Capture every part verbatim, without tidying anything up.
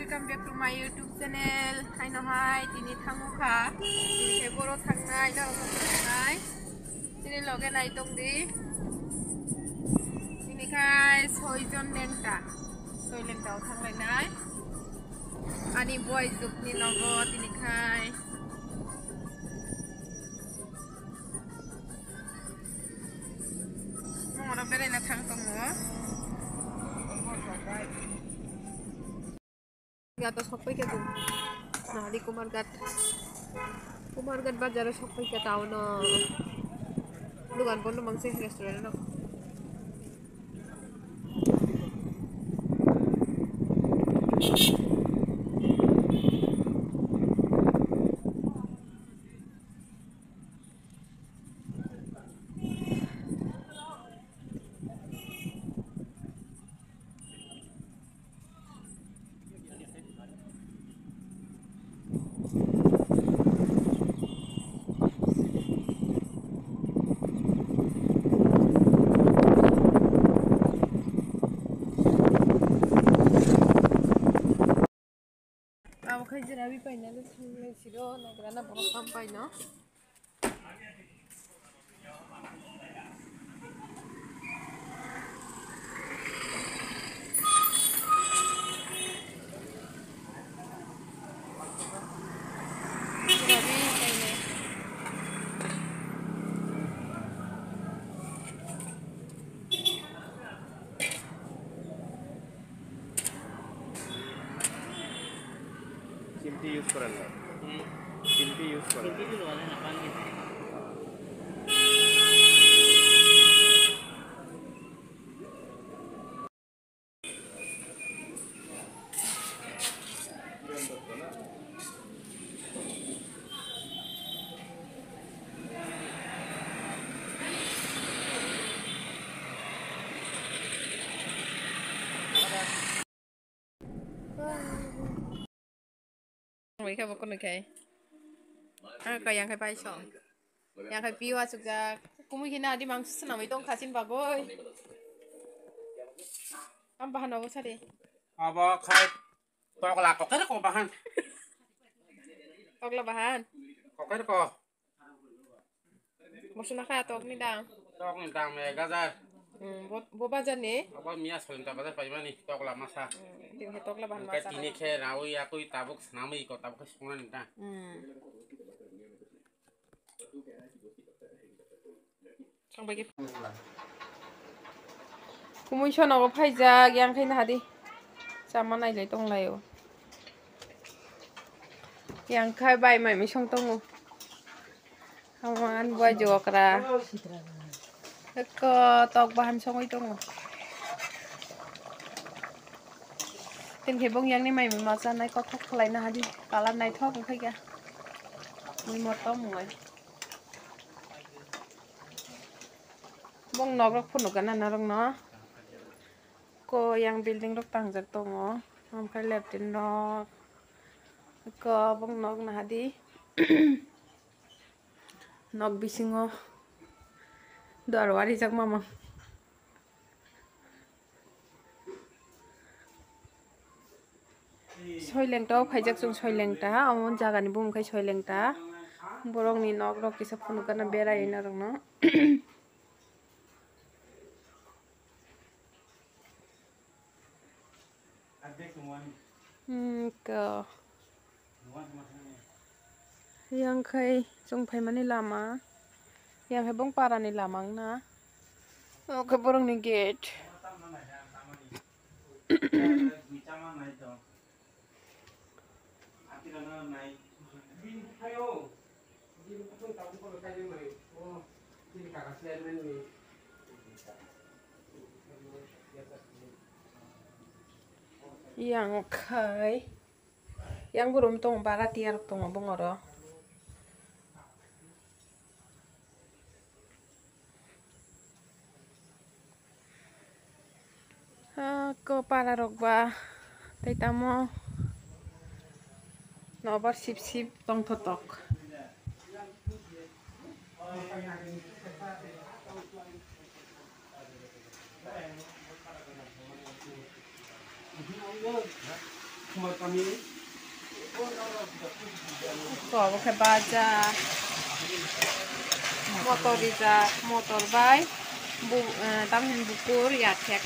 Welcome back to my YouTube channel. Haino hai, tini thango kha. Tini khe boro thangnai, norok thangnai. Tini loge nai tong di. Tini khai soi jon lengta. Soi lengta o thanglainai. Ani boy jukni nogo tini khai. Mungaro beraina thang tongo. Gato sokpai khe chwng. Nahadi Kumarghat. Kumarghat bazaro sokpai khe town o. Dugan bondo mangse restaurant o. Abo khai jera bi paina le thang lai siro nagra na borok kam paino. Chimti use koran na. Hmm. Chimti use koran. Chimti use koran na, pani. Wngwi khe bo kunu khai. Ah, kaya khai pai song. Yang khai piu achukjak. Kumui khe na di mangsa swnamwi tong kha chini bagwi. Am bahan obo sari. Abo khai tokla koker ko bahan. Tokla bahan. Koker ko. Bosna kha tokni dam. Tokni dam ek hajar. Hmm, bo, bo bazar ni? Abo miya solinta bazar paimani tokla masa. Hmm, tini khe tokla bahan masa. Tini khe rawi akui tabuk swnamwi ko tabuk khe swngnani da. Hmm. Kumui sono bo phaijak, yang khai nahadi. Chama nailai tonglaio. Yang khai bai mai misong tongo. Haman bai jokra. Eko tok bahan songwi tongo. Tin khe bong yang ni mai ma chanai kothok khlai nahadi. Kalar naithok wngkha kya. Mui motom wngwi. Bong nok rok phunuk gana narok no. Ko yang building rok tangjak tongo. Omo khe latrine rok. Ko bong nok nahadi. Nok bisingo duar warijak mamang. Soilengta o phaijak chwng soilengta, omo jagani bumung khai soilengta. Borokni nok rok kisa phunukgana berai norokno. Hmm, ko. Yang khai chwng phaimani lama. Yang khai bong parani lama wngna. Oke, borokni gate. Yang khai, yang burum tongo, bara tiyar tongo bongoro. Ah, ko para rok ba tei tamo nobar sip sip tongthotok. Obo khe baja, motor rijak, motor bai bu-, eh, tamoni bukur yathek.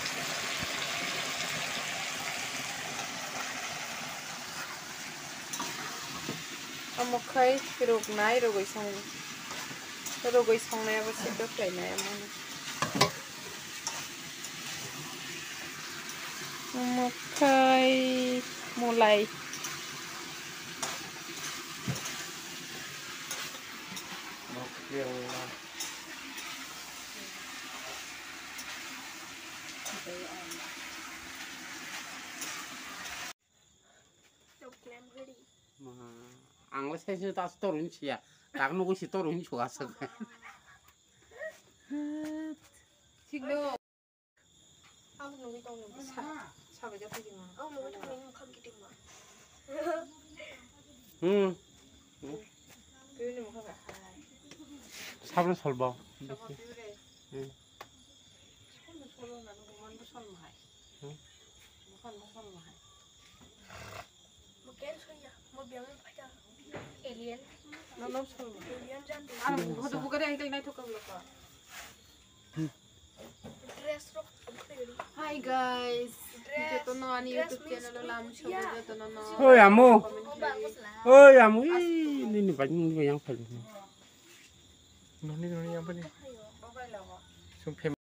Omo khe ruknai, rugwi song-, rugwi songnai abo siddho khlainai omo. Omo khe mulai. Ang le sai se ta torun siya. Tak nugui si torun suga se. Thik do. Ang nugui tong sa, sabai ja phai ma. Ang nugui tong mokha kiting ma. Hmm. Tui ni mokha ga hai. Sabun solbo. Sabun tui re. Hmm. Sabun solo na nugui man bu sol ma hai. Hmm. Mokha bu sol ma hai. Alien. No, no, sorry. Alien jati. Ar hodo bugari ahi kali nai thok kablo ka. Dress rok. Hi guys. Dress. Jotono ani YouTube channel o lam sobo jotono no. Oi, amu. Oi, amu. Ih, nini bajing ni yang phai. Noni, noni yang phai. Sung phem.